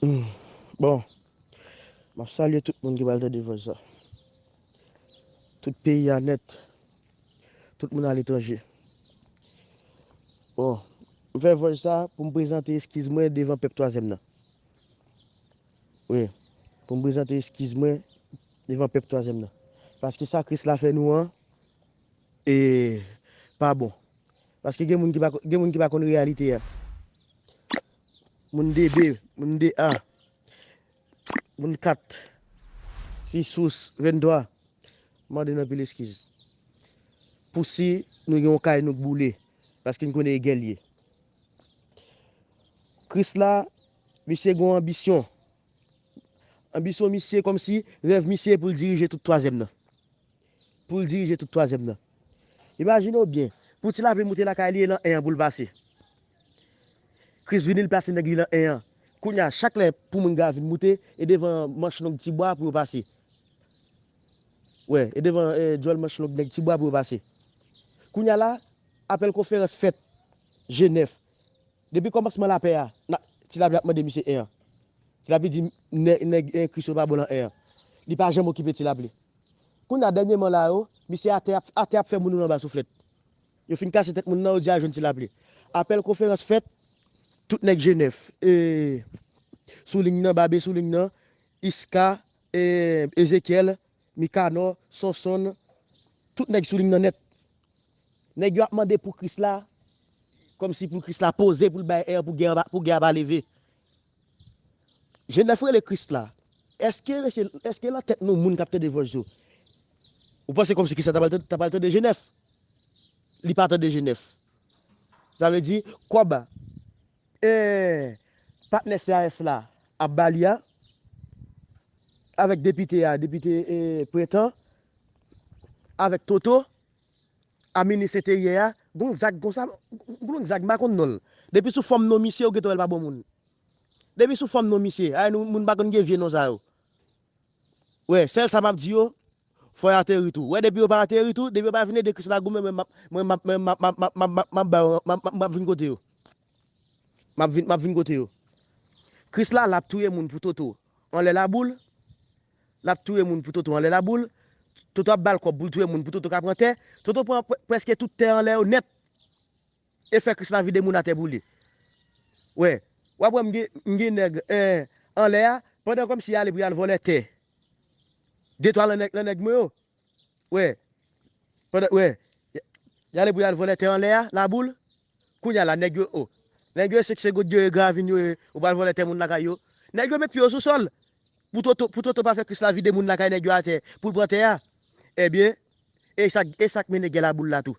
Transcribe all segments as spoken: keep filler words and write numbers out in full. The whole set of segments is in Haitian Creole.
Hmm. Bon, m ap salye tout moun ki pral tande vòs sa. Tout peyi a nèt, tout moun aletranje. Bon, m fè vòs sa pou m prezante eskiz mwen devan pèp twazyèm nan. Wi, pou m prezante eskiz mwen devan pèp twazyèm nan. Paske sa Kris la fè nou an, e pa bon. Paske gen moun ki pa, gen moun ki pa konn reyalite a. Moun de B, moun de A, moun kat, sis, venntrwa, mande n anpil eskiz. Pou si nou gen yon kay nou k boule, paske n konnen e gè l ye. Kris la, misye gen yon anbisyon. Anbisyon misye kòmsi rèv misye pou l dirije tout twazyèm nan. Pou l dirije tout twazyèm nan. Imajine w byen, pou ti lapli moute lakay li e lan en an pou l pase. Kris vini, l plase nèg li lan en an. Kounye a, chak lè pou moun ga vin moute, e devan manch long ti bwa pou yo pase. Wè, e devan e, djòl manch long nèg ti bwa pou yo pase. Kounye a la, apèl konferans fèt Jenèf. Depi kòmansman lapè a, na, ti lapli ap mande misye en an. Ti lapli di nèg, nèg eh, Kris yo pa bon lan en an. Li pa janm okipe ti lapli. Kounye a dènyèman la yo, misye atè ap, atè ap fè moun yo anba souflèt. Yo fin kase tèt moun nan, yo di al jwenn ti lapli. Apèl konferans fèt, tout nèg Jenèf, e, sou liy nan, Babe sou liy nan, Iska, e, Ezekyèl, Mikanò, Sonsonn, tout nèg sou liy nan nèt. Nèg yo ap mande pou Kris la, kòmsi pou Kris la poze pou l bay è pou gè a pa, pou gè a pa leve. Jenèf rele Kris la. Èske, èske lan tèt nou moun k ap tande vòs yo? Ou panse kòmsi Kris la ta pral tande, ta pral tande Jenèf? Li pa tande Jenèf. Sa vle di, kòb, eh, patnè C A S la ap ba li a, avèk depite a, depite eh, Prentan, avèk Toto, a minis enteryè a, gon zak, gon sa, gon zak, m pa konn non l. Depi sou fòm non misye, ou gentan wè l pa bon moun. Depi sou fòm non misye, ay nou, moun pa konn gen vye non sa yo. Wè, sèl sa m ap di yo, fò y ateri tou. Wè, depi yo pa ateri tou, depi yo pa vin ede Kris la goumen, mwen m ap, mwen m ap, mwen m ap, m ap, m ap, m ap, m ap ba yo, m ap, m ap, m ap vin kote yo. M ap vin, m ap vin kote yo. Kris la, l ap touye moun pou Toto. Anlè laboul, l ap touye moun pou Toto anlè laboul. Toto ap ba l kòb pou l touye moun pou Toto ka pran tè. Toto pran prè-, prèske tout tè anlè yo nèt. E fè Kris la vide moun atè pou li. Wè. W ap wè m gen, m gen nèg, eh, anlè a, pandan kòmsi y ale pou y al vòlè tè. De twa lan nèg, lan nèg mwen yo. Wè. Pandan, wè. Y, y ale pou y al vòlè tè anlè a, laboul. Kounye a la, nèg yo, o. Nèg yo, se, se goud yo, e gravin yo, e, ou pral vòlè tè moun lakay yo. Nèg yo met pye yo sou sòl. Pou Toto, pou Toto pa fè Kris la vide moun lakay nèg yo atè, pou l pran tè a. Ebyen, e sa, e sa k mennen gè laboul la tou.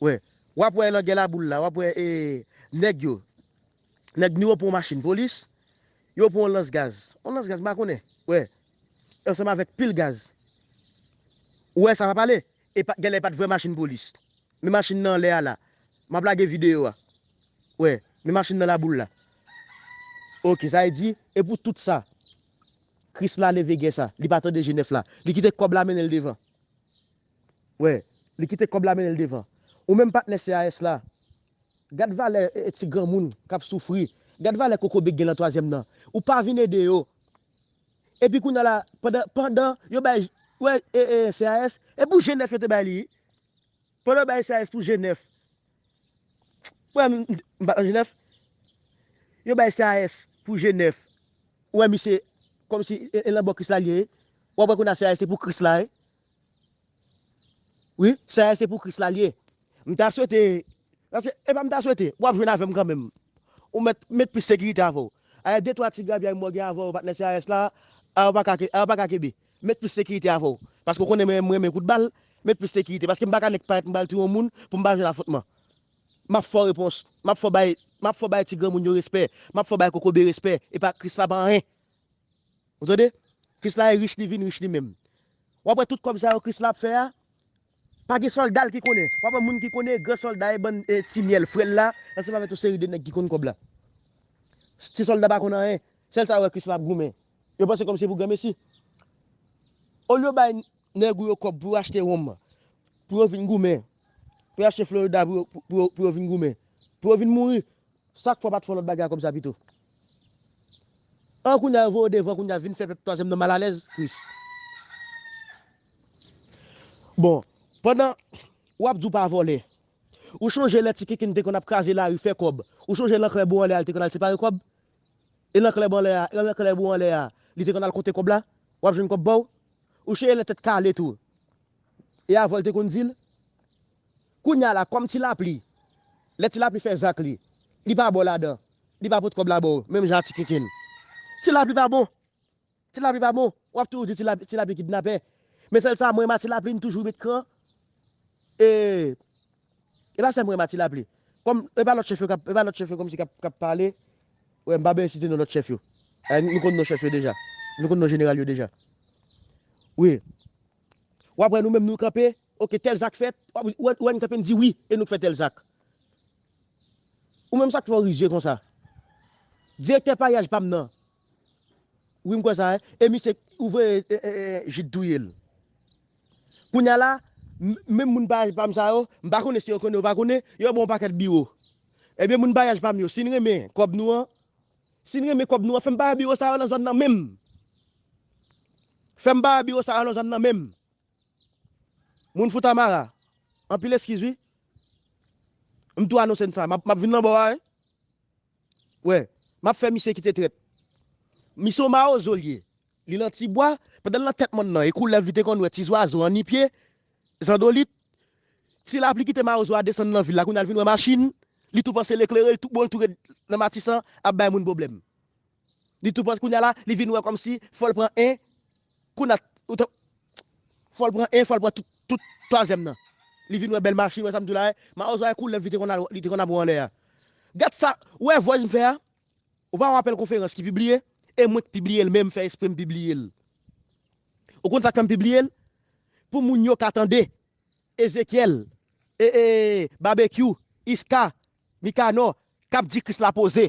Wè. W ap wè lan gè laboul la, w ap wè, e, nèg yo. Nèg nou yo pran yon machin polis, yo pran yon lans gaz. Yon lans gaz, m pa konnen. Wè. Ansanm avèk pil gaz. Ou wè sa pa pale? E pa, genlè e pa t vrè machin polis. Men machin nan anlè a la. M ap lage videyo a. Wè, men machin nan laboul la. Oke, sa vle di, e pou tout sa, Kris la leve gè sa. Li pa tande Jenèf la. Li kite kòb la mennen l devan. Wè, li kite kòb la mennen l devan. Ou menm patnè C A S la, gad valè e, e ti granmoun k ap soufri. Gad valè kokobe k gen lan twazyèm nan. Ou pa vin ede yo. Epi kounye a la, pandan, pandan yo bay, wè, e, e, C A S, e pou Jenèf yo te bay li. Pandan yo bay C A S pou Jenèf. Wè, m, m pa nan Jenèf. Yo bay C A S pou Jenèf. Ou wè misye, kòmsi e, e lan bò Kris la l ye. W ap wè kounye a C A S se pou Kris la, wi. Wi, C A S se pou Kris la l ye. M ta swete, paske, e pa m ta swete, w ap jwenn avè m kanmenm. Ou mèt, met plis sekirite avè w. Ayè, de twa ti grabyay m wè w gen avè w, patnè C A S la, a yo pa ka ke-, a yo pa ka kenbe. Met plis sekirite avè w. Paske w konnen mwen, mwen renmen kout bal, met plis sekirite. Paske m pa ka nèk parèt m pral touye yon moun pou m pa jwenn afwontman. M ap fè w repons, m ap fè w bay, m ap fè w bay ti granmoun yo respè, m ap fè w bay kokobe respè, e pa Kris la pa anyen. Ou tande? Kris la e rich, li vin rich li menm. W ap wè tout kòb sa yo Kris la ap fè a, pa gen sòlda l ki konnen. W ap wè moun ki konnen, gran sòlda e bann, e, ti myèl, frè l la, ansanm avèk yon seri de nèg ki konn kòb la. Ti sòlda pa konn anyen. Sèl sa yo wè Kris la ap goumen. Yo panse kòmsi se pou granmesi. Olye yo bay nèg ou yo kòb pou yo achte wonm, pou yo vin goumen, pou yo achte Florida pou yo, pou, pou yo, pou yo vin goumen, pou yo vin mouri, sa k fè w pa t fè yon lòt bagay a kòb sa pito? An, kounye a yo voye w devan, kounye a vin fè pèp twazyèm nan malalèz, Chris. Bon, pandan w ap di w pa vòlè, ou chonje lè Ti Kinkin te konn ap kraze lari, fè kòb? Ou chonje lan klèb ou anlè a, li te konn al separe kòb? E lan klèb anlè a, lan klèb ou anlè a, li te konn al konte kòb la? W ap jwenn kòb ba w? Ou chonje lè Tèt Kale tou? E avè w te konn di l? Kounye a la, kòm Ti Lapli, lè Ti Lapli fè zak li, li pa ba w ladan, li pa pot kòb la ba w, menm jan a Ti Kinkin. Ti Lapli pa bon. Ti Lapli pa bon. W ap toujou di Ti Lapli, Ti Lapli kidnapè. Men sèl sa, mwen, Ti Lapli, m toujou met kran. E, e pa sèl mwen, Ti Lapli. Kòm, e pa lòt chèf yo k ap, e pa lòt chèf yo kòmsi k ap, k ap pale. Wè, m pa bezwen site non lòt chèf yo. Eh, nou konn non chèf yo deja. Nou konn non jeneral yo deja. Wi. W ap wè nou menm nou kanpe, oke, tèl zak fèt, w ap wè, wè nou kanpe, n di wi, e nou k fè tèl zak. Ou menm sa k fè w rizye konsa? Direktè paryaj pa m nan. Wi, m kwè sa, e, e misye ouvre, e, e, e, Jid touye l. Kounye a la, m- menm moun paryaj pa m sa yo, m pa konnen si yo konnen, yo pa konnen, yo ba w yon pakèt biwo. Ebyen, moun paryaj pa m yo, si n renmen kòb nou an, si n renmen kòb nou an, fè m bay biwo sa yo nan zòn nan menm. Fè m bay biwo sa yo nan zòn nan menm. Moun Foutamara, anpil eskiz wi. M tou anonse n sa, m ap, m ap vin nan bò a, wi. Wè, m ap fè misye kite trèt. Misye yon mawozo l ye. Li lan ti bwa, pandan l lan tèt mòn nan, e koulèv li te konn wè, ti zwazo, annipye, zandolit. Ti Lapli kite mawozo a desann lan vil la, kounye a l vin wè machin, li tou panse l eklere, li tou, bon, l tou ret nan Matisan, ap bay moun pwoblèm. Li tou panse kounye a la, li vin wè kòmsi, fò l pran en, kounye a, ou t- fò l pran en, fò l pran tout, tout twazyèm nan. Li vin wè bèl machin, wè sa m di w la, wè, mawozo a e koulèv li te konn al, li te konn ap wè anlè a. Gad sa, ou wè voice m fè a? Ou pa wè apèl konferans ki pibliye? E mwen k pibliye l menm, fè espre m pibliye l. Ou konn sa k fè m pibliye l? Pou moun yo ka tande. Ezekyèl, e, e, Babekyou, Iska, Mikanò, k ap di Kris la poze.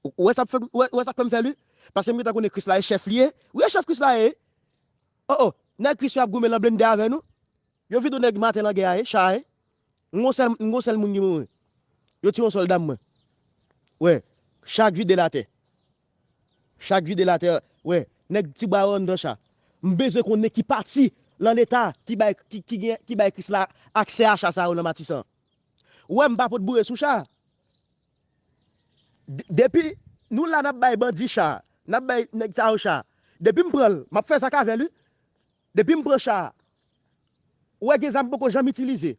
Ou, ou wè sa k fè, ou wè, ou wè sa k fè m fè l wi? Paske m gentan konnen Kris la e chèf li ye. Wi, e chèf Kris la ye. Oh, oh, nèg Kris yo ap goumen lan blende avè nou. Yo vide yon nèg maten lan gè a, e, cha, e. M gon sèl, m gon sèl moun ki mouri. Yo tiye yon sòlda m mwen. Wè, cha k vide l atè. Cha k vide l atè, wè, nèg ti bwa yo anndan cha. M bezwen konnen ki pati lan Leta ki bay, ki, ki gen, ki bay Kris la aksè a cha sa yo nan Matisan. Wè, m pa pot boure sou cha. D- depi nou la n ap bay bandi cha, n ap bay nèg sa yo cha. Depi m pran l, m ap fè zak avè l wi. Depi m pran cha, ou wè gen zam m poko janm itilize.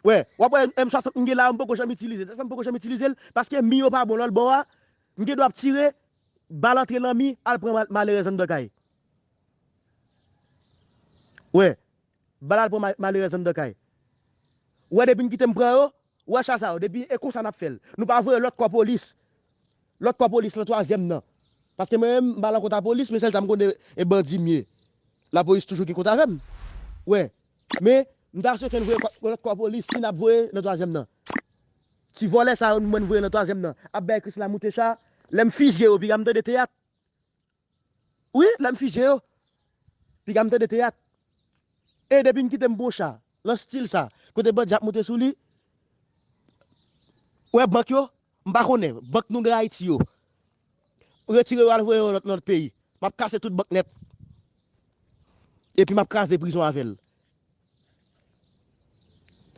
Wè, w ap wè M swasant m gen la, m poko janm itilize. Tèlfè m poko janm itilize l, paske mi yo pa bon lòt bò a, m gen dwa ap tire, bal antre nan mi, al pran mal- malerèz anndan kay. Wè, bal al pran ma- malerèz anndan kay. Wè, depi n kite m pran yo, wè cha sa yo, depi e konsa n ap fè l. Nou pa voye lòt kò polis. Lòt kò polis lan twazyèm nan. Paske mwen menm, m pa lan kont a polis, men sèl sa m konnen e bandi m ye. Lapolis toujou gen kont avè m. Wè. Men, m ta swete n voye kò- lòt kò polis, si n ap voye nan twazyèm nan. Ti vòlè sa yo, mwen n voye nan twazyèm nan. Ap bay Kris la moute cha. Lè m fizye yo, piga m tande teyat. Wi, lè m fizye yo, piga m tande teyat. E depi n kite m pran cha, lan stil sa, kote bandi ap moute sou li, wè bank yo, m pa konnen, bank nou gen Ayiti yo. Retire yo al voye yo lòt, lòt peyi. M ap kase tout bank nèt. Epi m ap kraze prizon avè l.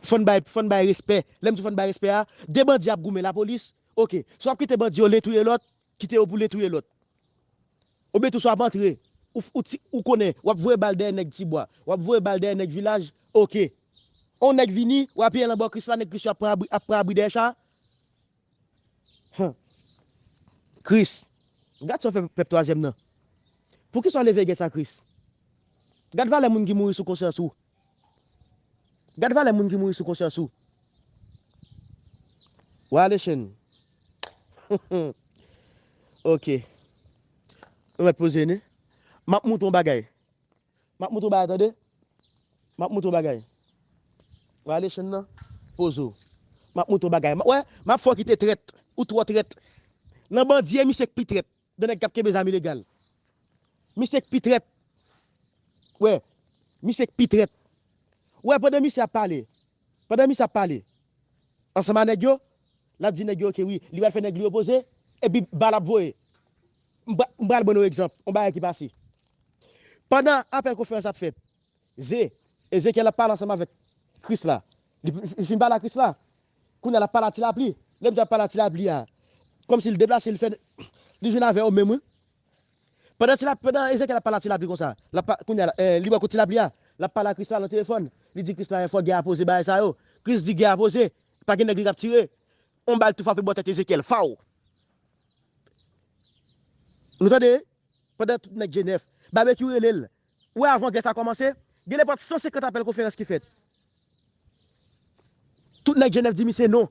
Fò n bay, fò n bay respè. Lè m di fò n bay respè a, de bandi ap goumen lapolis. Oke, si w ap kite bandi yo len touye lòt, kite yo pou len touye lòt. Oubyen tou si w ap antre, ou, ou, ti- ou konnen, w ap voye bal dèyè nèg Tibwa, w ap voye bal dèyè nèg vilaj, oke. On nèg vini, w apiye lan bò Kris la, nèg Kris yo ap pran abri, ap pran abri dèyè cha. Hum. Kris, gad sa w fè pèp twazyèm nan. Poukisa w leve gè sa, Kris? Gad valè moun ki mouri sou konsyans ou. Gad valè moun ki mouri sou konsyans ou. Wale Chen. Oke. Ou mèt poze, ne? M ap montre w bagay. M ap montre w bagay, tande. M ap montre w bagay. Wale Chen nan, poze w. M ap montre w bagay. M- Wè, m ap fè w kite trèt. Ou twò trèt. Nan bandi, e misye k pi trèt. De nèg k ap kenbe zam ilegal. Misye k pi trèt. Wè, misye k pi trèt. Wè, pandan misye ap pale, pandan misye ap pale ansanm a nèg yo, l ap di nèg yo, oke, wi, li pral fè nèg li yo poze. epi bal ap voye. M pra- m pral ban nou egzanp, yon bagay ki pase. Pandan apèl konferans ap fèt, Ze, Ezekyèl ap pale ansanm avèk Kris la. Li, li fin pale a Kris la. Kounye a l ap pale a Ti Lapli. Lè m di ap pale a Ti Lapli a, kòmsi l deplase, l fè, li jwenn avè yo menm, wi. Pandan Ti Lapli, pandan Ezekyèl ap pale a Ti Lapli konsa, l ap pa- kounye a, eh, li bò kot Ti Lapli a, l ap pale a Kris la nan telefòn. Li di Kris la, fò gè a poze bagay sa yo. Kris di gè a poze. Pa gen nèg li k ap tire. On bal tou frape bò tèt Ezekyèl. Faw. Nou tande? Pandan tout nèg G nèf, Babekyou rele l. Ou wè avan gè sa kòmanse, gen nenpòt san senkant apèl konferans ki fèt. Tout nèg G nèf di misye non.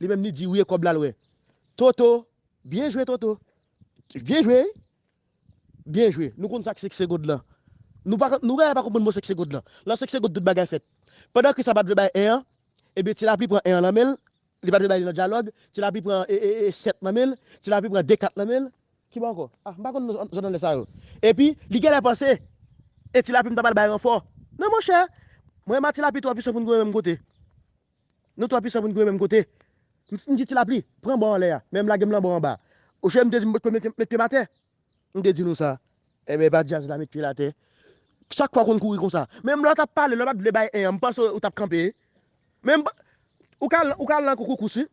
Li menm li di wi e kòb la l wè. Toto, byen jwe Toto. Byen jwe. Byen jwe. Nou konn sa k se k se God lan. Nou pa nou genlè pa konprann mo se k se God lan. Lan se k se God tout bagay fèt. Pandan Kris la pa t vle bay en an, ebyen Ti Lapli pran en an nan men l, li pa t vle bay li nan dyalòg, Ti Lapli pran e, e, e, sèt nan men l, Ti Lapli pran de kat nan men l. Ki bò ankò? Ah, m pa konn zòn anlè sa yo. Epi, li genlè panse, e Ti Lapli m ta pral bay ranfò. Non, monchè, mwen menm a Ti Lapli twò pwisan pou n goumen menm kote. Nou twò pwisan pou n goumen menm kote. M, m di Ti Lapli, pran bò anlè a, men m lage m nan bò anba. Oche m te di m potko mete, met pye m atè. M te di nou sa. Ebyen, e pa djaz la met pye l atè. Chak fwa w konn kouri konsa. Menm lè w t ap pale, lè w pa t vle bay en an, m panse w t ap kanpe. Men m pa- ou ka al, ou ka al nan konkou kous, wi.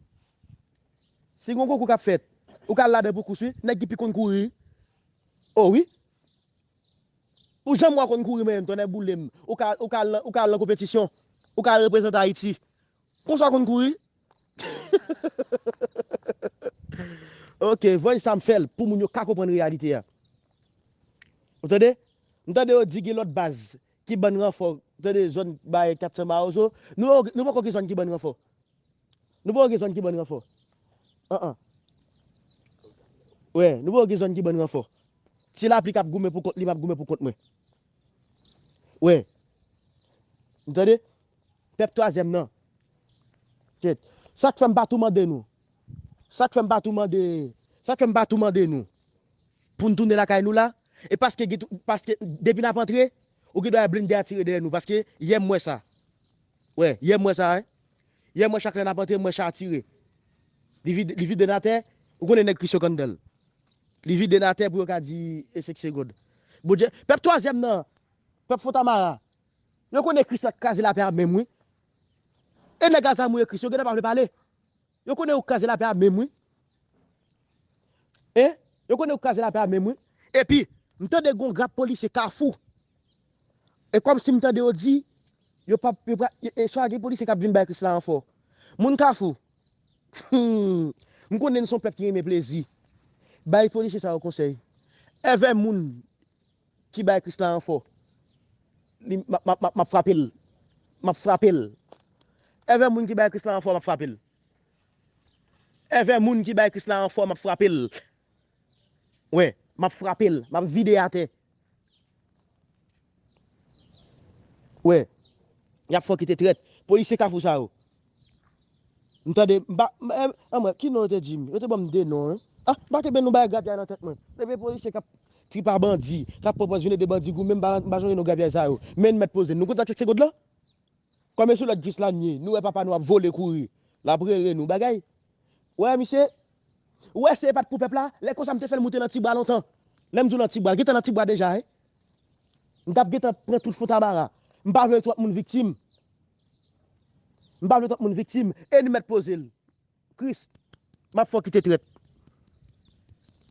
Si gen yon konkou k ap fèt, ou ka al ladan pou kous, wi. Nèg ki pi konn kouri. O wi. Ou janm wè w konn kouri menm, tonnè boule m. Ou ka, ou ka al nan, ou ka al nan konpetisyon. Ou ka al reprezante Ayiti. Konsa w konn kouri? Ok, voice sa m fè l pou moun yo ka konprann reyalite a. Ou tande? M tande yo di gen lòt baz ki ban ranfò. Ou tande zòn bay kat san Mawozo. Nou, nou poko gen zòn ki ban ranfò. Nou poko gen zòn ki ban ranfò. An an. Wè, nou poko gen zòn ki ban ranfò. Ti Lapli k ap goumen pou kont li, m ap goumen pou kont mwen. Wè. Ou tande? Pèp twazyèm nan. Kèt. Sa k fè m pa tou mande nou. Sa k fè m pa tou mande. Sa k fè m pa tou mande nou. Pou n tounen lakay nou la. E paske, gen tou- paske depi n ap antre, ou gen dwa blende a tire dèyè nou. Paske yè m wè sa. Wè, yè m wè sa, wi. Yè m wè chak lè n ap antre, m wè cha a tire. Li vide, li vide n atè. Ou konnen nèg Kris yo k anndan l. Li vide n atè pou yo ka di e se k se God. Bondye, pèp twazyèm nan, pèp Fontamara, yo konnen Kris la k kraze lapè a menm, wi. E nèg a zam ou e Kris, yo gentan pa vle pale. Yo konnen ou k kraze lapè a menm, wi. Hein? Yo konnen ou k kraze lapè a menm, wi. Epi, m tande gon grap polisye Kafou. E kòmsi m tande yo di, yo p ap, yo pa, e, e swa gen polisye k ap vin bay Kris la ranfò. Moun Kafou, hmm, m konnen n se yon pèp ki renmen plezi. Bay polisye sa yo konsèy. Èvè moun ki bay Kris la ranfò, li, m ap, m ap, m ap, m ap frape l. M ap frape l. Èvè moun ki bay Kris la ranfò, m ap frape l. Èvè moun ki bay Kris la ranfò, m ap frape l. Wè, m ap frape l. M ap vide atè. Wè. Y ap fè w kite trèt. Polisye Kafou sa yo. M tande, m pa, m, eh, anmwey, ki non yo te di m? Yo te ban m de non, wi. Ah, m pa te benn nou bay grapyay nan tèt mwen. Depi polisye k ap trip a bandi, k ap pran pòz vin ede bandi goumen, m pa, m pa sonje non grapyay sa yo. Men n mèt poze n. Nou konn sa k se God lan? Kòm e sou lòd Kris la n ye, nou wè papa nou ap vole kouri. L ap rele nou bagay. Wè, misye, ou wè si e pa t pou pèp la, lè konsa m te fè l moute nan ti bwa lontan. Lè m di w nan ti bwa, l gentan nan ti bwa deja, wi. M t ap gentan pran tout Fontamara. M pa vle twòp moun viktim. M pa vle twòp moun viktim. E n mèt poze l. Kris, m ap fè w kite trèt.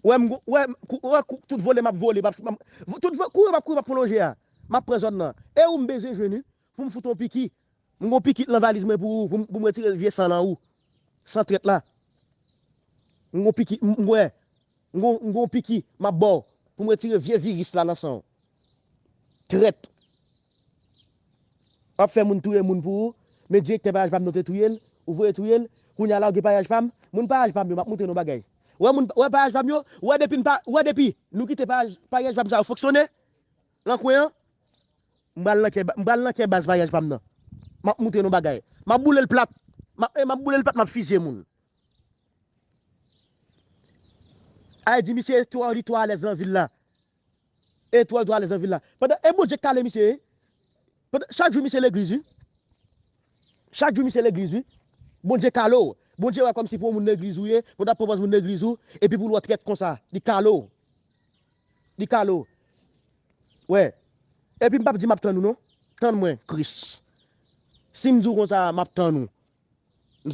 Wè, m, wè, m, kou- wè, kou- tout vole m ap vole, m ap, m ap- tout vo- kouri m ap kouri, m ap pran lonje a. M ap pran zòn nan. E ou m bezwen jwenn, wi, pou m fout yon piki. M gon piki nan valiz mwen pou ou, pou m, pou m retire vye san nan ou. San trèt la. M gon piki, m, m, wè. M gon, m gon piki, m ap ba w. Pou m retire vye viris la nan san w. Trèt. W ap fè moun touye moun pou ou, men direktè Payaj Pam nan te touye l, ou voye touye l, kounye a la w gen Payaj Pam, moun Payaj Pam yo, m ap montre nou bagay. Wè moun, wè Payaj Pam yo, wè depi n pa, wè depi nou kite Payaj, Payaj Pam sa yo fonksyone, nan kwen an, m pral nan kè, m pral nan kè baz Payaj Pam nan. M ap montre nou bagay. M ap boule l plat. M ap, e m ap boule l plat, m ap fizye moun. Ay di misye twò, li twò alèz nan vil la. E twò, li twò alèz nan vil la. Pandan, e Bondye k kale misye, wi. Pandan, chak jou misye legliz, wi. Chak jou misye legliz, wi. Bondye kale w. Bondye wè kòmsi pou yon moun legliz ou ye, pou w t ap pran pòz moun legliz ou, epi pou l wè w trèt konsa, li kale w. Li kale w. Wè. Epi m p ap di m ap tann ou non. Tann mwen, Kris. Si m di w konsa, m ap tann ou.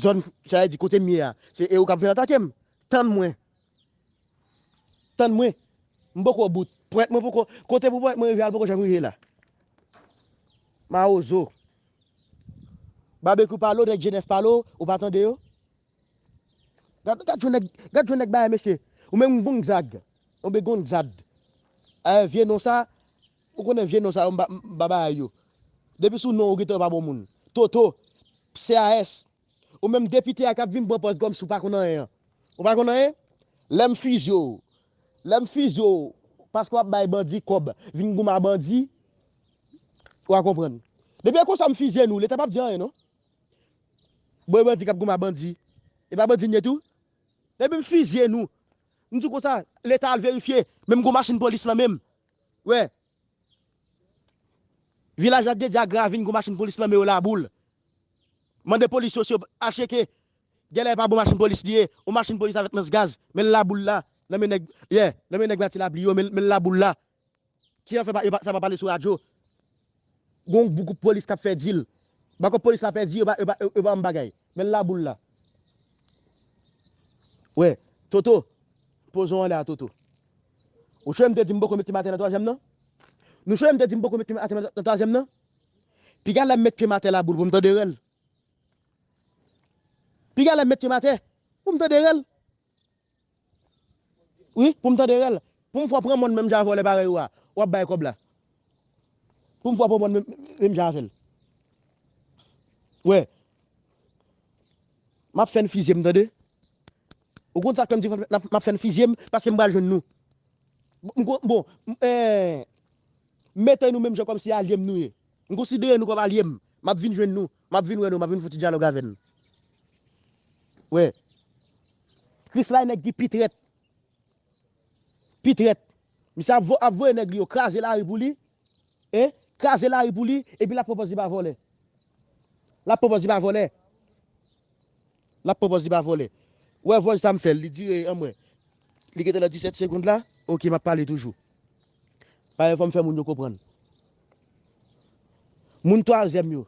Zòn, sa vle di kote m ye a. Se e ou k ap vin atake m. Tann mwen. Tann mwen. M poko bout. Pwent mwen poko. Kote pou pwent mwen rive a, l poko janm rive la. Mawozo. Babekyou pale w, nèg Jenèf pale w, ou pa tande yo? Gad, gad jan nèg, gad jan nèg bagay, mesye. Ou menm Gonzag. Oubyen Gonzad. Eh, vye non sa, ou konnen vye non sa yo, m pa, m pa bay yo. Depi sou non, ou gentan pa bon moun. Toto, C A S. Ou menm depite a k ap vin pran pòz kòmsi ou pa konn anyen an. Ou pa konn anyen? Lè m fizye w. Lè m fizye w, paske w ap bay bandi kòb, vin goumen a bandi, w a konprann. Depi e konsa m fizye nou, Leta p ap di anyen non. Bon, e bandi k ap goumen a bandi. E pa bandi n ye tou? Depi m fizye nou, m di w konsa, Leta al verifye, menm gon machin polis nan men m. Wè. Vilaj la dedye a Gravin, gon machin polis nan men yo Laboul. Mande polis yo si yo acheke. Genlè e pa bon machin polis li ye, yon machin polis avèk lans gaz, men l Laboul la, nan men nèg, yeah, nan men nèg Mati Lapli yo, men, men l Laboul la. Ki an fè pa, yo pa, sa pa pale sou radyo. Gon gwoup polis k ap fè dil. Bakòp polis la pèdi, yo pa, yo pa, yo pa yon bagay. Men l Laboul la. Wè, Toto, poze w anlè a, Toto. Ou sonje m te di m poko met pye m atè nan twazyèm nan? Nou sonje m te di m poko met pye m atè nan twazyèm nan? Piga lè m met pye m atè Laboul pou m tande rèl. Piga lè m met pye m atè pou m tande rèl. Wi, pou m tande rèl. Pou m fè w pran mòn menm jan avè w lè parèy ou a. W ap bay kòb la. Pou m fè w pran mòn menm, menm jan avè l. Wè. M ap fè n fizye m, tande. Ou konn sa k fè m di m ap fè n fizye m? Paske m pral jwenn nou. M kon-, bon, m, eh, mete nou menm jan kòmsi alye m nou ye. M konsidere nou kòm alye m. M ap vin jwenn nou. M ap vin wè nou. M ap vin fouti dyalòg avè n. Wè. Krisla e nèg ki pi trèt. Pi trèt. Misye ap vo-, ap voye nèg li yo kraze lari pou li. Hein? Kraze lari pou li. Epi l ap pran pòz li pa vòlè. L ap pran pòz li pa vòlè. L ap pran pòz li pa vòlè. Ou wè vòj sa m fè l, li dire anmwey. Li gentan nan disèt segond la. Oke, m ap pale toujou. Paske fò m fè moun yo konprann. Moun twazyèm yo.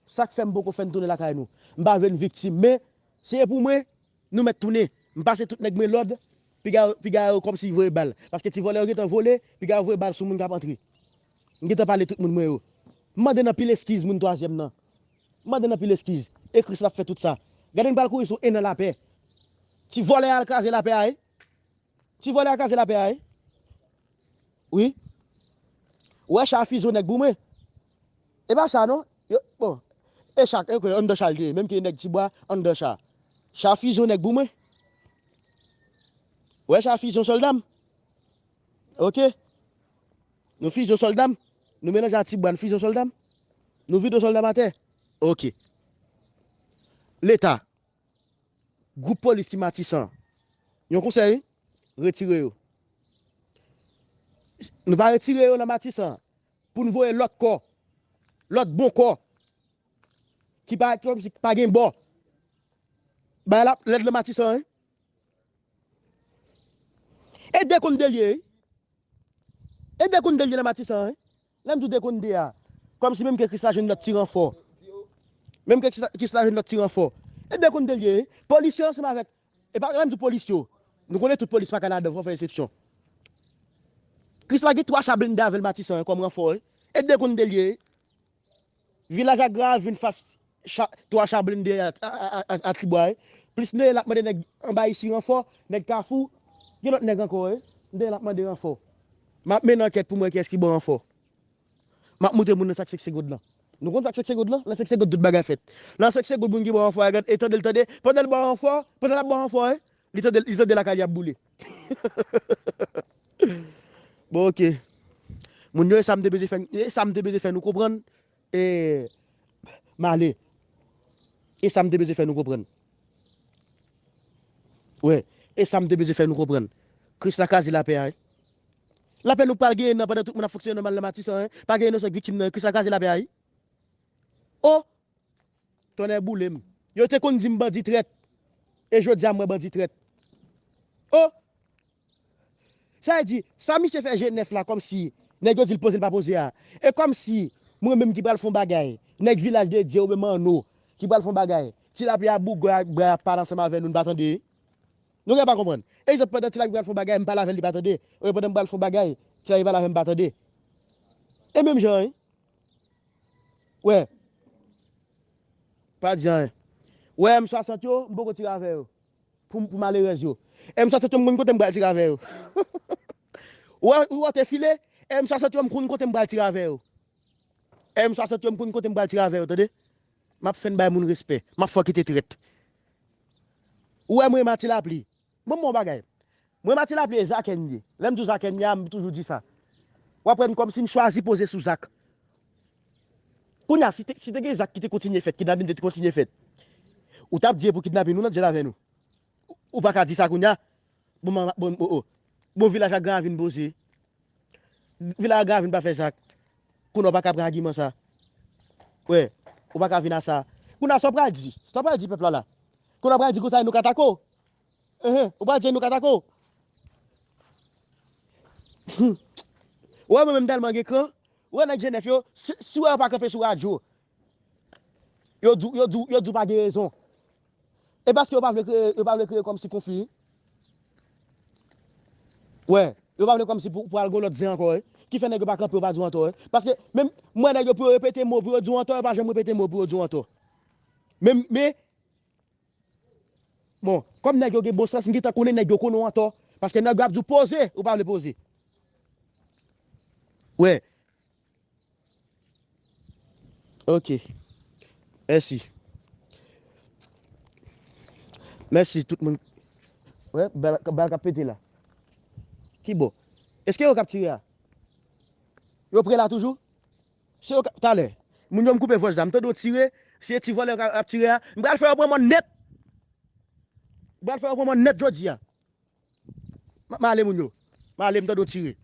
Sa k fè m poko fè n tounen lakay nou. M pa vle n viktim, men si e pou mwen, nou mèt tounen. M pase tout nèg mwen lòd, piga, piga yo kòmsi voye bal. Paske ti vòlè yo gentan vole, piga yo voye bal sou moun k ap antre. M gentan pale tout moun mwen yo. M mande n anpil eskiz moun twazyèm nan. M mande n anpil eskiz. E Kris l ap fè tout sa. Gade n pral kouri sou en an lapè. Ti vòlè a al kraze lapè a, wi. Ti vòlè a kraze lapè a, wi. Wi. Ou wè cha Fizo nèg pou mwen. E pa cha non. Yo, bon. E cha, e kwe, anndan cha l te ye. Menm ke nèg Tibwa, anndan cha. Cha Fizo nèg pou mwen. Ou wè cha Fizo sòlda m. Oke. Nou Fizo sòlda m. Nou melanje a Tibwa, nou Fizo sòlda m. Nou vide sòlda m atè. Oke. Leta. Gwoup polis ki Matisan. Yon konsèy, retire yo. Nou pa retire yo nan Matisan pou n voye lòt kò, lòt bon kò, ki pa, ki pa gen bò. Bay la, lèd nan Matisan, wi. E de konn de l ye, wi. E de konn de l ye nan Matisan, wi. Lè m di w de konn de a, kòmsi menm ke Krisla jwenn lòt ti ranfò. Menm ke Krisla, Krisla jwenn lòt ti ranfò. E de konn de l ye, wi. Polis yo ansanm avèk, e pa, lè m di w polis yo, nou konnen tout polis pa ka ladan, fò fè eksepsyon. Krisla gen twa cha blende avè l Matisan, wi, kòm ranfò, wi. E de konn de l ye, wi. Vilaj Agra a vin fas cha, twa cha blende a, a, a, a, a Tibwa, wi. Plis Neye l ap mande nèg anba isi ranfò, nèg Kafou, gen lòt nèg ankò, wi. Neye l ap mande ranfò. M ap mennen ankèt pou m wè kiyès ki ban ranfò. M ap montre moun nan sa k senk segond lan. Nou konn sa k senk segond lan? Nan senk segond tout bagay fèt. Nan senk segond moun ki ban ranfò a, gad, e tande l tande. Pandan l ban ranfò, pandan l ap ban ranfò, wi. Li tande, li tande lakay li ap boule. Bon, oke. Moun yo, e sa m te bezwen fè, e sa m te bezwen fè nou konprann. E, m ale. E sa m te bezwen fè nou konprann. Wi, e sa m te bezwen fè nou konprann. Krisla kraze lapè a, wi. Lapè nou pral genyen nan pandan tout moun ap fonksyone nòmal nan Matisan, wi. Pa gen inosan k viktim nan, Krisla kraze lapè a, wi. O! Tonnè boule m. Yo te konn di m bandi trèt. E jodi a m wè bandi trèt. Oh! Sa vle di, sa misye fè G nèf la kòmsi nèg yo di l poze l pa poze a. E kòmsi mwen menm ki pral fè yon bagay, nèg Vilaj de Dye oubyen Manno ki pral fè yon bagay, Ti Lapli ap bout bra ap pale ansanm avè nou, n pa tande. Nou gen pa konprann. Egzanp, pandan Ti Lapli pral fè yon bagay, m pale avè l, li pa tande. Oubyen pandan m pral fè yon bagay, Ti Lapli pale avè m, m pa tande. E menm jan, wi. Wè. Pa di anyen. Wè, M swasant yo, m poko tire avè yo. Pou, pou malerèz yo. M swasant yo, m konn kote m pral tire avè yo. Ou wè, ou wè te file, M swasant yo, m konn kote m pral tire avè yo. M swasant yo, m konn kote m pral tire avè yo, tande? M ap fè n bay moun respè. M ap fè w kite trèt. Ou wè, mwen, Mati Lapli. Bon, bon bagay. Mwen, Mati Lapli, e Zakè n ye. Lè m di w Zakè n ye a, m toujou di sa. W ap wè n kòmsi n chwazi poze sou Zak. Kounye a, si te, si te gen Zak ki te kontinye fèt, kidnapin te kontinye fèt, ou t ap di e pou kidnapin ou nan djèl avè nou. Ou, ou pa ka di sa kounye a. Bon, bon, oh, oh. Bon, Vilaj ak Gran Ravin poze. Vilaj ak Gran Ravin pa fè Zak. Kounye a, ou pa ka pran agiman sa. Wè, ou pa ka vin a sa. Kounye a, sa w pral di? Sa w pral di pèp la la? Kounye a, w pral di konsa, nou ka atake w? Enhen, ou pral di nou ka atake w? Ou wè, mwen menm tèlman gen kran. Ou wè, nèg G nèf yo, si, si w wè yo pa kanpe sou radyo, yo di w, yo di w, yo di w pa gen rezon. E paske yo pa vle kreye, yo pa vle kreye kòmsi konfli. Wè, yo pa vle kòmsi pou, pou al gon lòt zen ankò, wi. Ki fè nèg yo pa kanpe, yo pa di w antò, wi. Paske menm, mwen, nèg yo pou yo repete mo, pou yo di w antò, yo pa janm repete mo pou yo di w antò. Men, men, bon, kòm nèg yo gen bon sans, m gentan konnen nèg yo konnen w antò. Paske nèg yo ap di w poze, ou pa vle poze. Wè. Ok. Mèsi. Mèsi tout moun. Wè, bal, bal k ap pete la. Ki bò? Èske yo k ap tire a? Yo pre la toujou? Se yo k ap, talè. Moun yo, m koupe vòch la. M tande yo tire. Se ti vòlè k ap tire a. M pral fè yo pran mòn nèt. M pral fè yo pran mòn nèt jodi a. M, m ale moun yo. M ale, m tande yo tire.